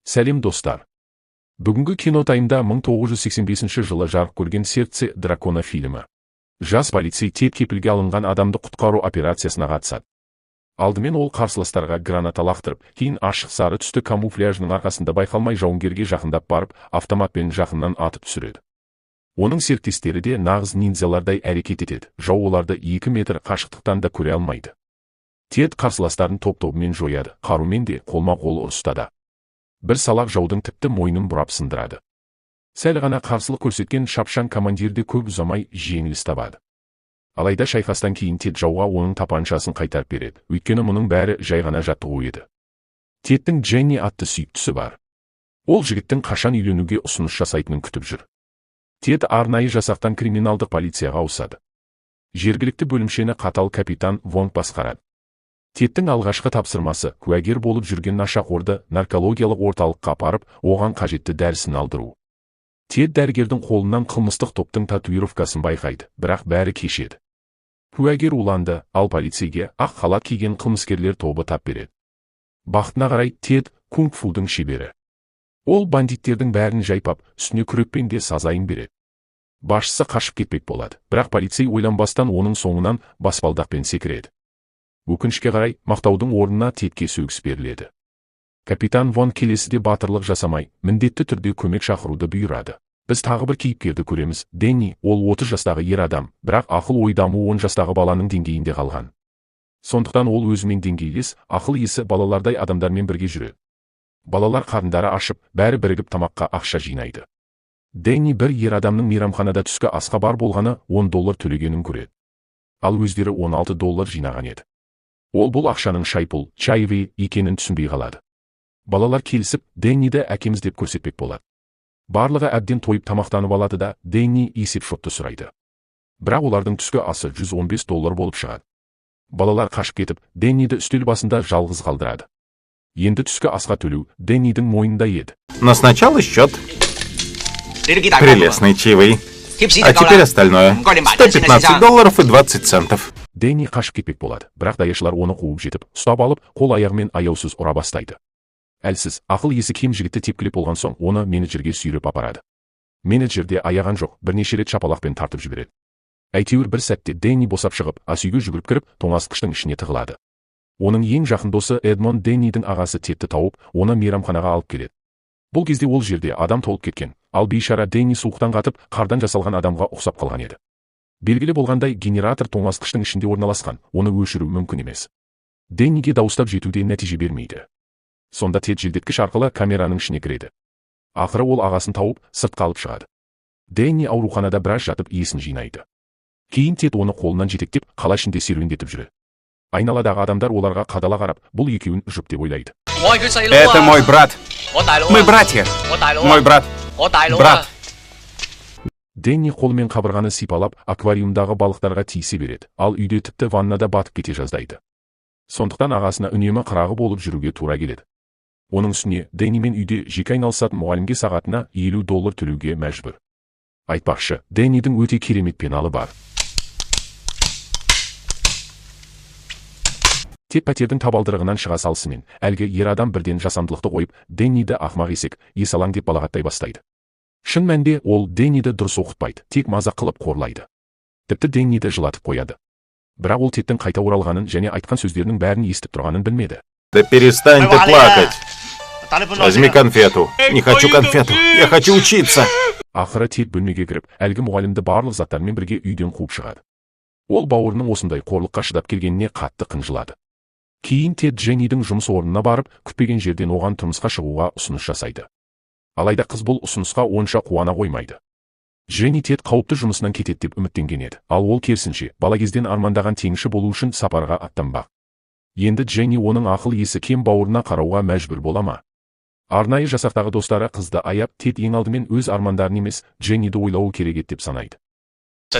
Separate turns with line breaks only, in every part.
Сәлем, достар! Бүгінгі Кинотаймда 1985 жылы жарық көрген «Сердце дракона» фильмі. Жас полицей Тед кепілге алынған адамды құтқару операциясына қатысады. Алдымен ол қарсыластарға граната лақтырып, кейін ашық сары түсті камуфляжының арқасында байқалмай жауынгерге жақындап барып, автоматпен жақыннан атып түсіреді. Оның серіктестері де нағыз ниндзялардай әрекет етеді. Жау оларды 2 метр қашықтықтан да көре алмайды. Тед қарсыластарын топ-тобымен жояды, қарумен де, қолма-қол ұрыста да. Бір салақ жаудың тіпті мойнын бұрап сындырады. Сәл ғана қарсылық көрсеткен шапшаң командир де көп ұзамай жеңіліс табады. Алайда шайқастан кейін Тед жауға оның тапаншасын қайтарып береді, өйткені мұның бәрі жай ғана жаттығу еді. Тедтің Дженни атты сүйіктісі бар. Ол жігіттің қашан үйленуге ұсыныс жасайтынын күтіп жүр. Тед арнайы жасақтан криминалдық полицияға ауысады. Жергілікті бөлімшені қатал капитан Вонг басқарады. Тедтің алғашқы тапсырмасы – куәгер болып жүрген нашақорды наркологиялық орталыққа апарып, оған қажетті дәрісін алдыру. Тед дәрігердің қолынан қылмыстық топтың татуировкасын байқайды, бірақ бәрі кеш еді. Куәгер уланды, ал полицейге ақ халат киген қылмыскерлер тобы тап береді. Бақытына қарай, Тед кунг-фудың шебері. Ол бандиттердің бәрін жайпап, үстіне күрекпен де сазайын береді. Басшысы қашып кетпек болады, бірақ полицей ойланбастан оның соңынан баспалдақпен секіреді. Өкінішке қарай, мақтаудың орнына Тедке сөгіс беріледі. Капитан Вон келесіде батырлық жасамай, міндетті түрде көмек шақыруды бұйырады. Біз тағы бір кейіпкерді көреміз: Дэнни. Ол 30 жастағы ер адам, бірақ ақыл ой дамуы 10 жастағы баланың деңгейінде қалған. Сондықтан ол өзімен деңгейлес, ақыл есі балалардай адамдармен бірге жүреді. Балалар қарындары ашып, бәрі бірігіп тамаққа ақша жинайды. Дэнни бір ер адамның мейрамханада түскі асқа бар болғаны 10 доллар төлегенін көреді. Ал өздері 16 доллар жинаған еді. Ол бұл ақшаның шайпұл, чаевые екенін түсінбей қалады. Балалар келісіп, Дэнниді әкеміз деп көрсетпек болады. Барлығы әбден тойып тамақтанып алады да, Дэнни есеп шотты сұрайды. Бірақ олардың түскі асы 115 доллар болып шығады. Балалар қашып кетіп, Дэнниді үстел басында жалғыз қалдырады. Енді түскі асқа төлеу Дэннидің мойнында еді.
Но сначала счет. Прелестный чаевые. А теперь остальное. 115 долларов и 20 центов.
Дэнни қашып кетпек болады, бірақ даяшылар оны қуып жетіп, ұстап алып, қол аяғымен аяусыз ұра бастайды. Әлсіз, ақыл есі кем жігітті тепкілеп болған соң, оны менеджерге сүйреп апарады. Менеджер де аяған жоқ, бірнеше рет шапалақпен тартып жібереді. Әйтеуір бір сәтте Дэнни босап шығып, асүйге жүгіріп кіріп, тоңазытқыштың ішіне тығылады. Оның ең жақын досы Эдмонд Дэннидің ағасы Тедті тауып, оны мейрамханаға алып келеді. Бұл кезде ол жерде адам толып кеткен, ал бейшара Дэнни суықтан қатып, қардан жасалған адамға ұқсап қалған еді. Белгілі болғандай, генератор тоңазытқыштың ішінде орналасқан, оны өшіру мүмкін емес. Дэнниге дауыстап жету де нәтиже бермейді. Сонда Тед желдеткіш арқылы камераның ішіне кіреді. Ақыры ол ағасын тауып, сыртқа алып шығады. Дэнни ауруханада біраз жатып, есін жинайды. Кейін Тед оны қолынан жетектеп, қала ішінде серуендетіп жүреді. Айналадағы адамдар оларға қадала қарап, бұл екеуін жұп деп ойлайды.
Это мой брат. Мы братья. Мой брат. Брат.
Дэнни қолымен қабырғаны сипалап, аквариумдағы балықтарға тиісе береді, ал үйде тіпті ваннада батып кете жаздайды. Сондықтан ағасына үнемі қырағы болып жүруге тура келеді. Оның үстіне Дэннимен үйде жеке айналысатын мұғалімге сағатына 50 доллар төлеуге мәжбүр. Айтпақшы, Дэннидің өте керемет пеналы бар. Тед пәтердің табалдырығынан шыға салысымен, әлгі ер адам бірден жасандылықты қойып, Дэнниді ақымақ есек, есалаң деп балағаттай бастайды. Шын мәнде ол Дэнниді дұрыс оқытпайды, тек мазақ қылып қорлайды. Тіпті Дэнниді жылатып қояды. Бірақ ол Тедтің қайта оралғанын және айтқан сөздерінің бәрін естіп тұрғанын білмеді.
Да перестань ты плакать. Возьми конфету. Не хочу конфету. Я хочу учиться.
Ақыры Тед бөлмеге кіріп, әлгі мұғалімді барлық заттармен бірге үйден қуып шығады. Ол бауырының осындай қорлыққа шыдап келгеніне қатты қынжылады. Кейін Тед Дженнидің жұмыс орнына барып, күтпеген жерден оған тұрмысқа шығуға ұсыныс жасайды. Алайда қыз бұл ұсынысқа онша қуана қоймайды. Дженни Тед қауіпті жұмысынан кетеді деп үміттенген еді, ал ол керісінше, бала кезден армандаған теңізші болу үшін сапарға аттанбақ. Енді Дженни оның ақыл есі кем бауырына қарауға мәжбүр бола ма? Арнайы жасақтағы достары қызды аяп, Тед ең алдымен өз армандарын емес, Дженниді ойлауы керек еді деп санайды.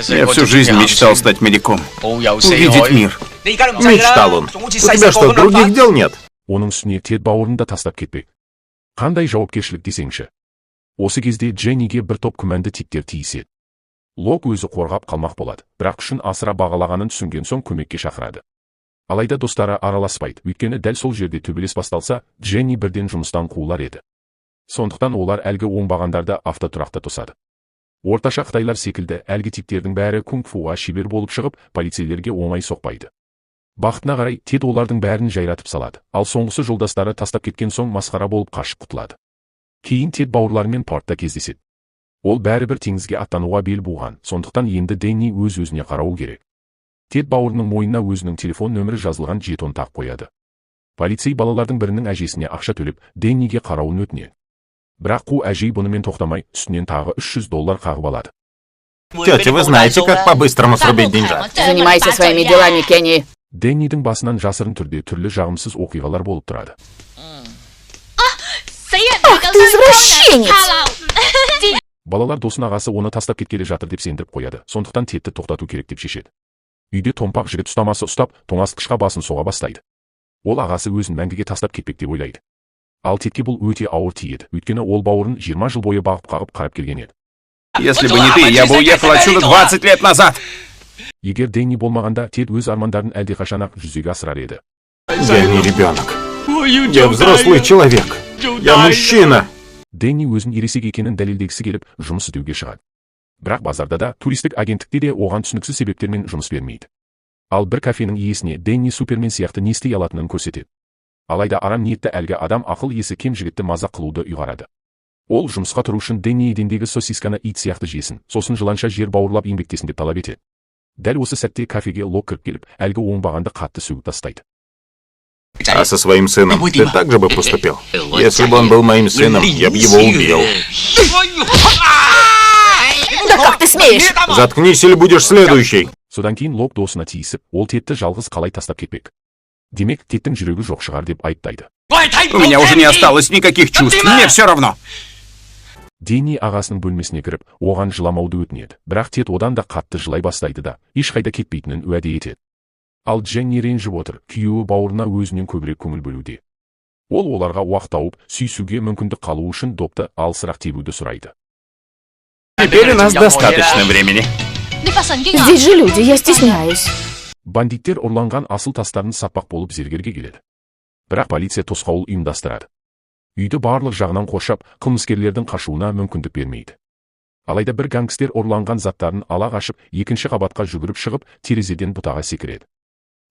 Я всю жизнь мечтал стать моряком. Увидеть мир. Мечтал он. У тебя что, других дел нет?
Оның үстіне Тед бауырын да тастап кетпек. Қандай жауапкершілік десеңші. Осы кезде Дженниге бір топ күмәнді типтер тиіседі. Лок өзі қорғап қалмақ болады, бірақ күшін асыра бағалағанын түсінген соң көмекке шақырады. Алайда достары араласпайды, өйткені дәл сол жерде төбелес басталса, Дженни бірден жұмыстан қуылар еді. Сондықтан олар әлгі оңбағандарды автотұрақта тосады. Орташа қытайлар секілді әлгі типтердің бәрі кунг-фуға шебер болып шығып, полицейлерге оңай соқпайды. Бақытына қарай, Тед олардың бәрін жайратып салады, ал соңғысы жолдастары тастап кеткен соң масқара болып қашып құтылады. Кейін Тед бауырларымен портта кездеседі. Ол бәрібір теңізге аттануға бел буған, сондықтан енді Дэнни өз-өзіне қарауы керек. Тед бауырының мойнына өзінің телефон нөмірі жазылған жетон тағып қояды. Полицей балалардың бірінің әжесіне ақша төлеп, Дэнниге қарауын өтінеді. Бірақ қу әжей бұнымен тоқтамай, үстінен тағы 300 доллар қағып алады.
Тетя, вы знаете, как по-быстрому срубить деньжат?
Занимайся своими делами, Кенни.
Дэннидің басынан жасырын түрде түрлі жағымсыз оқиғалар болып тұрады.
Ах ты извращенец!
Балалар досын ағасы оны тастап кеткелі жатыр деп сендіріп қояды. Сондықтан Тедті тоқтату керек деп шешеді. Үйде томпақ жігіт ұстамасы ұстап, тоңазытқышқа басын соға бастайды. Ол ағасы өзін мәңгіге тастап кетпек деп ойлайды. Ал Тедке бұл өте ауыр тиеді, өйткені ол бауырын 20 жыл бойы бағып қағып қарап келген еді.
Если бы не ты, я бы уехал отсюда 20 лет назад.
Егер Дэнни болмағанда, Тед өз армандарын әлдеқашан-ақ жүзеге асырар еді.
Я не ребенок. Я взрослый человек. Я мужчина.
Дэнни өзін ересек екенін дәлелдегісі келіп, жұмыс іздеуге шығады. Бірақ базарда да, туристік агенттікте де оған түсініксіз себептермен жұмыс бермейді. Ал бір кафенің иесіне Дэнни Супермен сияқты не істей алатынын көрсетеді. Алайда арам ниетті әлгі адам ақыл есі кем жігітті мазақ қылуды ұйғарады. Ол жұмысқа тұру үшін Дэнни едендегі сосисканы ит сияқты жесін, сосын жыланша жер бауырлап еңбектесін деп талап етеді. Дәл осы сәтте кафеге Лок кіріп келіп, әлгі оңбағанды қатты сөгіп тастайды.
А со своим сыном ты так же бы поступил? Если бы он был моим сыном, я бы его убил.
Да как ты смеешь?
Заткнись, или будешь следующий.
Содан кейін Лок досына тиісіп, ол Тедті жалғыз қалай тастап кетпек? Демек, Тедтің жүрегі жоқ шығар деп айыптайды.
У меня уже не осталось никаких чувств. Мне все равно.
Дэнни ағасының бөлмесіне кіріп, оған жыламауды өтінеді. Бірақ Тед одан да қатты жылай бастайды да, ешқайда кетпейтінін уәде етеді. Ал Дженни ренжіп отыр, күйеуі бауырына өзінен көбірек көңіл бөлуде. Ол оларға уақыт тауып, сүйісуге мүмкіндік қалу үшін допты алысырақ тебуді сұрайды.
Теперь у нас достаточно времени.
Здесь же люди, я стесняюсь.
Бандиттер ұрланған асыл тастарын сатпақ болып зергерге келеді. Бірақ полиция тосқауыл ұйымдастырады. Үйді барлық жағынан қоршап, қылмыскерлердің қашуына мүмкіндік бермейді. Алайда бір гангстер ұрланған заттарын ала қашып, екінші қабатқа жүгіріп шығып, терезеден бұтаға секіреді.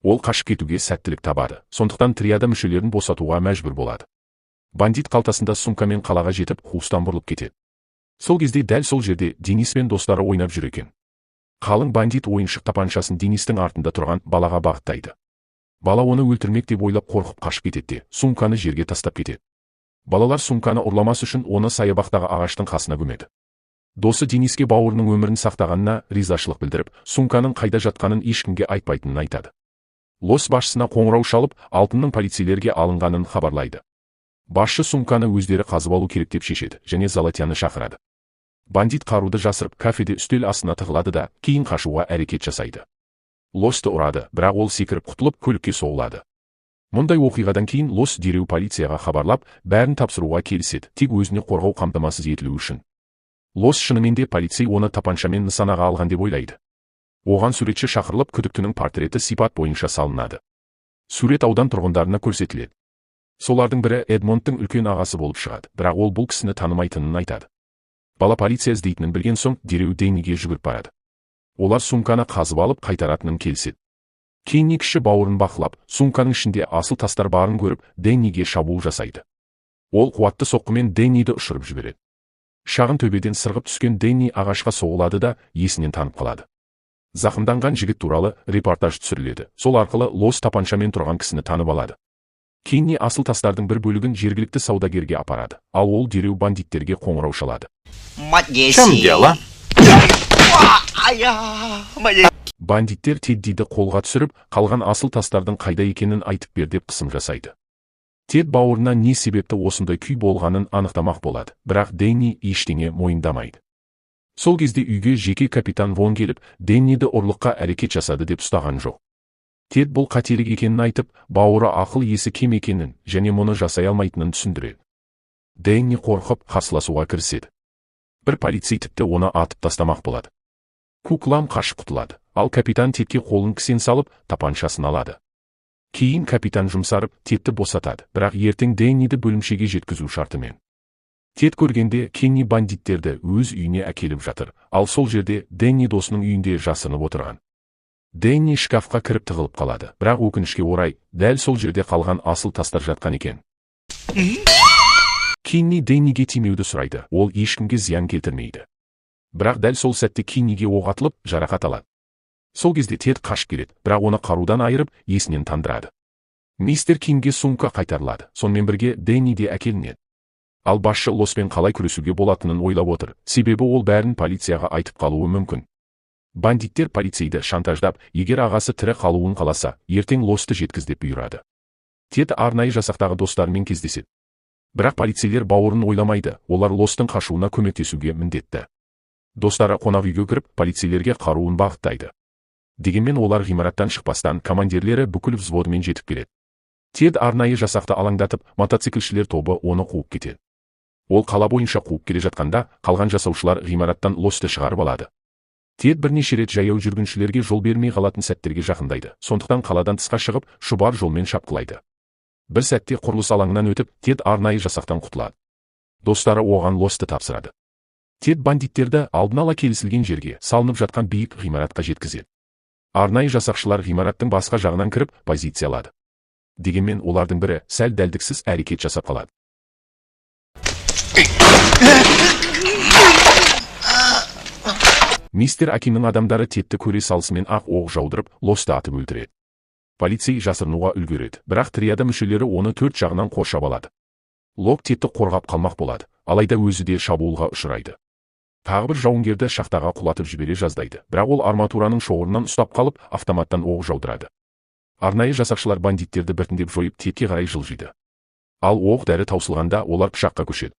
Ол қашып кетуге сәттілік табады. Сондықтан триада мүшелерін босатуға мәжбүр болады. Бандит қалтасында сумкамен қалаға жетіп, қуыстан бұрылып кетеді. Сол кезде дәл сол жерде Денис пен достары ойнап жүр екен. Қалың бандит ойыншық тапаншасын Денистің артында тұрған балаға бағыттайды. Бала оны өлтірмек деп ойлап, қорқып қашып кетеді де, сумканы жерге тастап кетеді. Балалар сумканы ұрламас үшін оны саябақтағы ағаштың қасына көмеді. Досы Дениске бауырының өмірін сақтағанына ризашылық білдіріп, сумканың қайда жатқанын ешкімге айтпайтынын айтады. Лос басшысына қоңырау шалып, алтынның полицейлерге алынғанын хабарлайды. Басшы сумканы өздері қазып алу керек деп шешеді және Золотяны шақырады. Бандит қаруды жасырып, кафеде үстел астына тығылады да, кейін қашуға әрекет жасайды. Лосты ұрады, бірақ ол секіріп құтылып, көлікке соғылады. Мұндай оқиғадан кейін Лос дереу полицияға хабарлап, бәрін тапсыруға келіседі, тек өзіне қорғау қамтамасыз етілуі үшін. Лос шынымен де полицей оны тапаншамен нысанаға алған деп ойлайды. Оған суретші шақырылып, күдіктінің портреті сипат бойынша салынады. Сурет аудан тұрғындарына көрсетіледі. Солардың бірі Эдмондтың үлкен ағасы болып шығады, бірақ ол бұл кісіні танымайтынын айтады. Бала полиция іздейтінін білген соң, дереу Дэнниге жүгіріп барады. Олар сумканы қазып алып, қайтаратынын келіседі. Кенни кіші бауырын бақылап, сумканың ішінде асыл тастар барын көріп, Дэнниге шабуыл жасайды. Ол қуатты соққымен Дэнниді ұшырып жібереді. Шағын төбеден сырғып түскен Дэнни ағашқа соғылады да, есінен танып қалады. Зақымданған жігіт туралы репортаж түсіріледі. Сол арқылы Лос тапаншамен тұрған кісіні танып алады. Кенни асыл тастардың бір бөлігін жергілікті саудагерге апарады, ал ол дереу бандиттерге қоңырау шалады.
В чем дело?
Бандиттер Теддиді қолға түсіріп, қалған асыл тастардың қайда екенін айтып бер деп қысым жасайды. Тед бауырына не себепті осындай күй болғанын анықтамақ болады, бірақ Дэнни ештеңе мойындамайды. Сол кезде үйге жеке капитан Вон келіп, Дэнниді ұрлыққа әрекет жасады деп ұстаған жоқ. Тед бұл қателік екенін айтып, бауыры ақыл есі кем екенін және мұны жасай алмайтынын түсіндіреді. Дэнни қорқып, қарсыласуға кіріседі. Бір полицей тіпті оны атып тастамақ болады. Куклам қашып құтылады, ал капитан Тедке қолын кісен салып, тапаншасын алады. Кейін капитан жұмсарып, Тедті босатады, бірақ ертең Дэнниді бөлімшеге жеткізу шартымен. Тед көргенде, Кенни бандиттерді өз үйіне әкеліп жатыр, ал сол жерде Дэнни досының үйінде жасырынып отырған. Дэнни шкафқа кіріп тығылып қалады, бірақ өкінішке орай, дәл сол жерде қалған асыл тастар жатқан екен. Кенни Дэнниге тимеуді сұрайды, ол ешкімге зиян келтірмейді. Бірақ дәл сол сәтте Кенниге оқ атылып, жарақат алады. Сол кезде Тед қашып келеді, бірақ оны қарудан айырып, есінен тандырады. Мистер Кингге сумка қайтарылады, сонымен бірге Дэнни де әкелінеді. Ал басшы Лоспен қалай күресуге болатынын ойлап отыр, себебі ол бәрін полицияға айтып қалуы мүмкін. Бандиттер полицейді шантаждап, егер ағасы тірі қалуын қаласа, ертең Лосты жеткіз деп бұйырады. Тед арнайы жасақтағы достарымен кездеседі. Бірақ полицейлер бауырын ойламайды, олар Лостың қашуына көмектесуге міндетті. Достары қонақ үйге кіріп, полицейлерге қаруын бағыттайды. Дегенмен олар ғимараттан шықпастан командирлері бүкіл взводымен жетіп келеді. Тед арнайы жасақты алаңдатып, мотоциклшілер тобы оны қуып кетеді. Ол қала бойынша қуып келе жатқанда, қалған жасаушылар ғимараттан Лосты шығарып алады. Тед бірнеше рет жаяу жүргіншілерге жол бермей қалатын сәттерге жақындайды. Сондықтан қаладан тысқа шығып, шұбар жолмен шапқылайды. Бір сәтте құрылыс алаңынан өтіп, Тед арнайы жасақтан құтылады. Достары оған Лосты тапсырады. Тед бандиттерді алдын ала келісілген жерге, салынып жатқан биік ғимаратқа жеткізеді. Арнайы жасақшылар ғимараттың басқа жағынан кіріп, позиция алады. Дегенмен олардың бірі сәл дәлдіксіз әрекет жасап қалады. Мистер Акимнің адамдары Тедті көре салысымен ақ оқ жаудырып, Лосты атып өлтіреді. Полицей жасырынуға үлгереді, бірақ триада мүшелері оны төрт жағынан қоршап алады. Лок Тедті қорғап қалмақ болады, алайда өзі де шабуылға ұшырайды. Тағы бір жауынгерді шахтаға құлатып жібере жаздайды, бірақ ол арматураның шоғырынан ұстап қалып, автоматтан оқ жаудырады. Арнайы жасақшылар бандиттерді біртіндеп жойып, Тедке қарай жылжиды. Ал оқ дәрі таусылғанда олар пышаққа көшеді.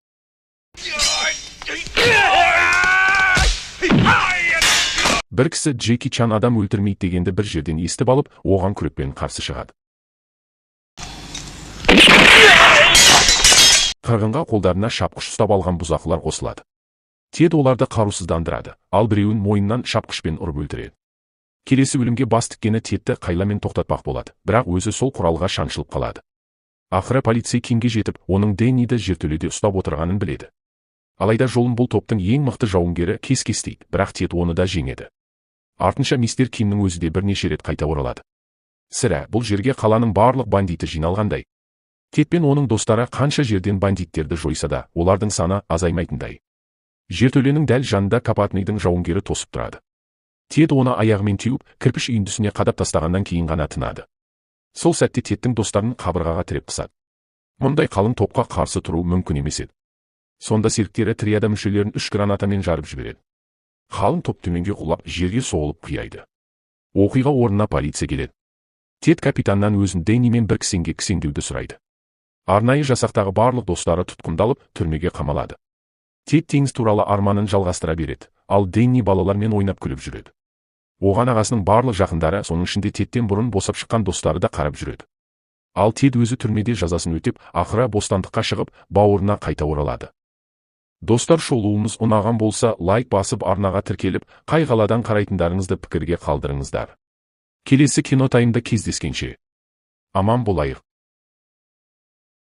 Бір кісі Джеки Чан адам өлтірмейді дегенді бір жерден естіп алып, оған күрекпен қарсы шығады. Қырғынға қолдарына шапқыш ұстап алған бұзақылар қосылады. Тед оларды қарусыздандырады, ал біреуін мойнынан шапқышпен ұрып өлтіреді. Келесі өлімге бас тіккені Тедті қайламен тоқтатпақ болады, бірақ өзі сол құралға шаншылып қалады. Ақыры полицей Кингге жетіп, оның Дэнниді жертөледе ұстап отырғанын біледі. Алайда жолын бұл топтың ең мықты жауынгері кес-кестейді, бірақ Тед оны да жеңеді. Артынша мистер Кимнің өзі де бірнеше рет қайта оралады. Сірә, бұл жерге қаланың барлық бандиті жиналғандай. Тед пен оның достары қанша жерден бандиттерді жойса да, олардың саны азаймайтындай. Жертөленің дәл жанында Капатныйдың жауынгері тосып тұрады. Тед оны аяғымен теуіп, кірпіш үйіндісіне қадап тастағаннан кейін ғана тынады. Сол сәтте Тедтің достарын қабырғаға тіреп қысады. Мұндай қалың топқа қарсы тұру мүмкін емес еді. Сонда серіктері триада мүшелерін 3 гранатамен жарып жібереді. Қалың топ төменге құлап, жерге соғылып қияйды. Оқиға орнына полиция келеді. Тед капитаннан өзін Дэннимен бір кісенге кісендеуді сұрайды. Арнайы жасақтағы барлық достары тұтқындалып, түрмеге қамалады. Тед теңіз туралы арманын жалғастыра береді, ал Дэнни балалармен ойнап күліп жүреді. Оған ағасының барлық жақындары, соның ішінде Тедтен бұрын босап шыққан достары да қарап жүреді. Ал Тед өзі түрмеде жазасын өтеп, ақыры бостандыққа шығып, бауырына қайта оралады. Достар, шолуымыз ұнаған болса, лайк басып арнаға тіркеліп, қай қаладан қарайтындарыңызды пікірге қалдырыңыздар. Келесі кинотаймда кездескенше. Аман болайық.